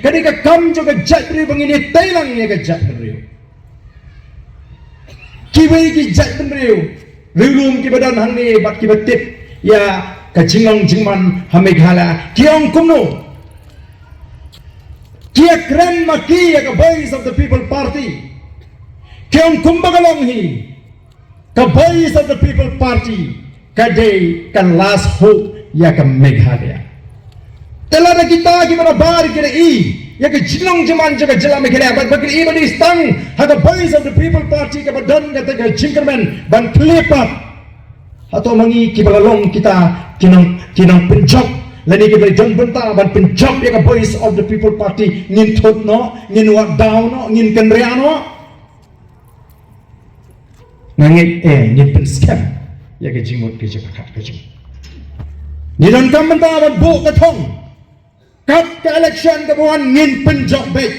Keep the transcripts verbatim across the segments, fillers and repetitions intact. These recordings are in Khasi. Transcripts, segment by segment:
Ka dei ka kam jong ka jaitbynriew ba ngin ïatreilang ïa ka jaitbynriew. Kiwei ki jaitbynriew riewlum kiba don hangne bad kiba tip ïa ka jinglong jingman ha Meghalaya ki ong kumno? Ki ïakren ma ki ïa ka Voice of the People Party. Ki ong kumba ka long hi, ka Voice of the People Party ka dei ka last hope ïa ka Meghalaya. Te lada kita kiba nabar ki da i ïa ka jinglong jingman jong ka jylla Meghalaya bad ba ki da i ba dei tang ha ka Voice of the People Party kaba don kata ka jingkyrmen ban khleh pat. Hato ma ngi kiba la long kita ki nong, ki nongpynjop lane kiba la don bynta ban pynjop ïa ka Voice of the People Party ngin thut noh, ngin wad daw noh, ngin kynriah noh? Nga ngeit eh ngin pynskhem ïa ka jingmut ka jingpyrkhat ka jong ngi. Ngi donkam mynta ban buh ka thong. Kat ka election kaba wan ngin pynjop beit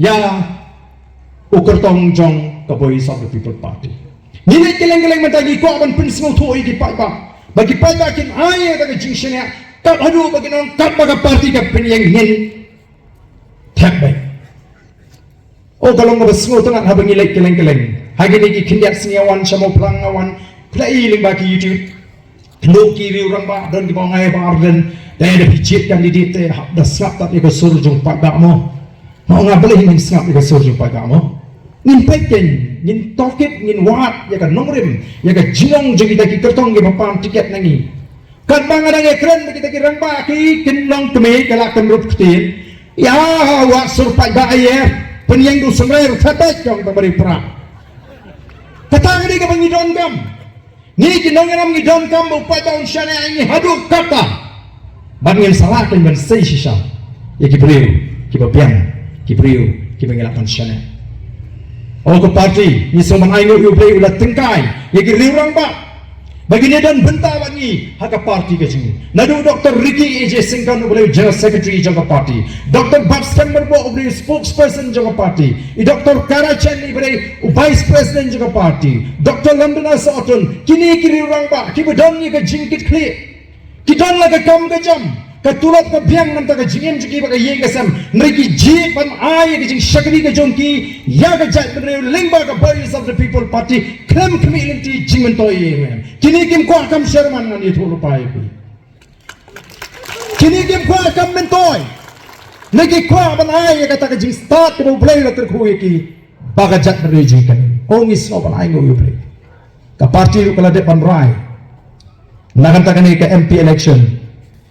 ïa u kyrtong jong ka Voice of the People Party. Ngi leit kylleng kylleng mynta, ngi kwah ban pynsngewthuh ïa ki paidbah ba ki paidbah kin ai ïa ka jingshaniah kat haduh ba kin ong kat ba ka party ka pynïeng ngin thep beit. O, ka long kaba sngewtynnat haba ngi leit kylleng kylleng. Ha kine ki khyndiat sngi nga wan sha Mawphlang, nga wan pynlait lyngba ki YouTube. Kynduh ki riew rangbah, don kiba ong ai Bah Ardent, da, da phi jied candidate te hap da sngap tat ïa ka sur jong paidbah mo. Nga ong balei ngin sngap ïa ka sur jong paidbah mo? Ngin peit kein, ngin tohkit, ngin wad ïa ka nongrim, ïa ka jinglong jong kita ki kyrtong kiba pan tiket na ngi. Katba nga dang ïakren bad kita ki rangbah ki kin long kmie ka la kynrup ktien. Ïa, wad sur paidbah ïa, pynïeng da u synrai ruh, thep beit, ki ong, tang ba dei u Prah. Kata ka dei kaba ngi donkam. Ngi ki nongïalam ngi donkam ba u paidbah un shaniah ïa ngi haduh katta. Bad ngin sa lah kein ban sei shisha ïa ki briew kiba biang, ki briew kiba ngi lah ban shaniah. O, ka party, ngi sngewbha ban ainguh ïa U Blei u la tyngkai ïa ki riew rangbah ba kin ïadon bynta bad ngi ha ka party ka jong ngi. Naduh Doctor Ricky A J Syngkon uba dei u General Secretary jong ka party, Doctor Batskhem Myrboh uba dei u spokesperson jong ka party, i Doctor Kara Chan uba dei u Vice President jong ka party, Doctor London Sohtun, kine ki riew rangbah kiba don ïa ka jingkitkhlieh. Ki don la ka kam ka jam, ka tulop ka biang, nangta ka jingim jong ki bad ka ïing ka sem. Hynrei ki jied ban ai ïa ka jingshakri ka jong ki ïa ka jaitbynriew lyngba ka Voice of the People Party khlem khmih lynti jingmyntoi ïa ki. Kine kim kwah kam sher man, ngan ïathuh lypa ïa phi. Kine kim kwah kam myntoi. Ne ki kwah ban ai ïa kata ka jingstad kaba U Blei u la kyrkhu ïa ki ba ka jaitbynriew jong ki kan. Ong, ngi sngewbha ban ainguh ïa U Blei. Ka party ruh ka la dep ban rai na ka bynta kane ka M P election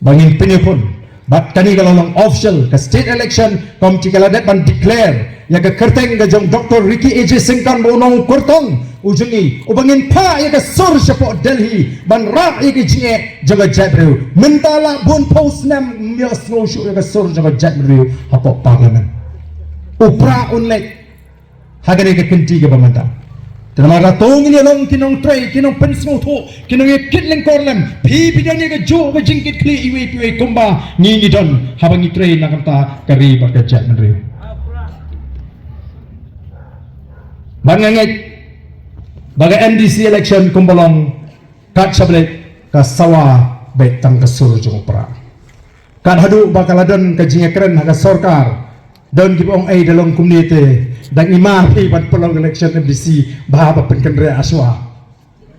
ba ngin pynïakhun. Bad kane ka la long official, ka state election committee ka la dep ban declare ïa ka kyrteng ka jong Doctor Ricky A J Syngkon ba u long u kyrtong u jong ngi uba ngin phah ïa ka sur shapoh Delhi ban rah ïa ka jingeh jong ka jaitbynriew. Mynta la bun phew snem ym ïohsngew shuh ïa ka sur jong ka jaitbynriew hapoh Parliament. U Prah un leit ha kane ka kynti kaba mynta. Te namar kata to ngin ïa long ki nongtrei, ki nongpynsngewthuh, ki nongïakit lyngkor lem. Phi phi don ïa kajuh ka jingkitkhlieh iwei pa iwei kumba ngi ngi don haba ngi trei na ka bynta ka ri bad ka jaitbynriew. Bad nga ngeit ba ka M D C election kumba long, kat shaba leit ka sawa beit tang ka sur jong u Prah. Kat haduh ba ka la don ka jingïakren ha ka sorkar, don kiba ong, ei, da long kumne te dang i mar hi ban pynlong election M D C, bha ba pynkynriah shuwa.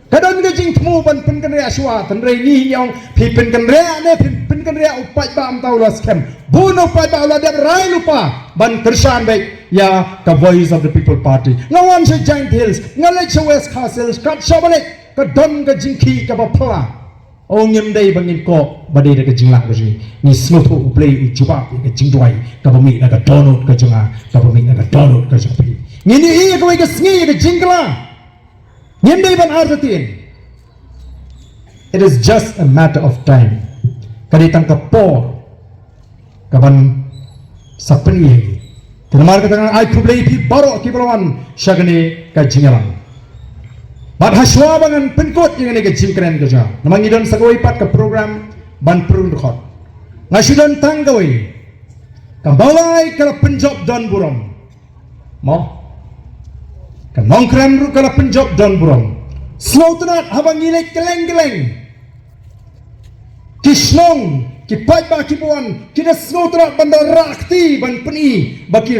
Ka don ka jingthmu ban pynkynriah shuwa, hynrei ngi ong, phi pynkynriah ne phi pynkynriah, u paidbah mynta u la skhem. Bun u paidbah u la dep rai lypa ban kyrshan beit ïa ka Voice of the People Party. Nga wan sha Jaintia Hills, nga leit sha West Khasi Hills, kat shaba leit ka don ka jingkhih kaba phylla. O, ngim dei ba ngin koh ba dei da ka jinglah ka jong ngi. Ngi sngewthuh U Blei u jubab ïa ka jingduwai kaba mih na ka dohnud ka jong nga, kaba mih na ka dohnud ka jong phi. Ngin ïohi ïa kawei ka sngi ïa ka jingkylla. Ngim dei ban artatien. It is just a matter of time. Ka dei tang ka por kaban sa pyni ha ngi. Te namar kata ngan ai khublei ïa phi baroh kiba la wan sha kane ka jingïalang. Bad ha shuwa ba ngan pynkut ïa kane ka jingkren ka jong nga, namar ngi don sa kawei pat ka program ban pynrung dkhot. Nga shu don tang kawei. Ka Mawlai ka la pynjop don burom. Mo. Ka Nongkrem ruh ka la pynjop don burom. Sngewtynnat haba ngi leit kylleng kylleng ki shnong, Ki paidbah ki ba wan ki da sngewtynnat ban da rah kti ban pyni ba ki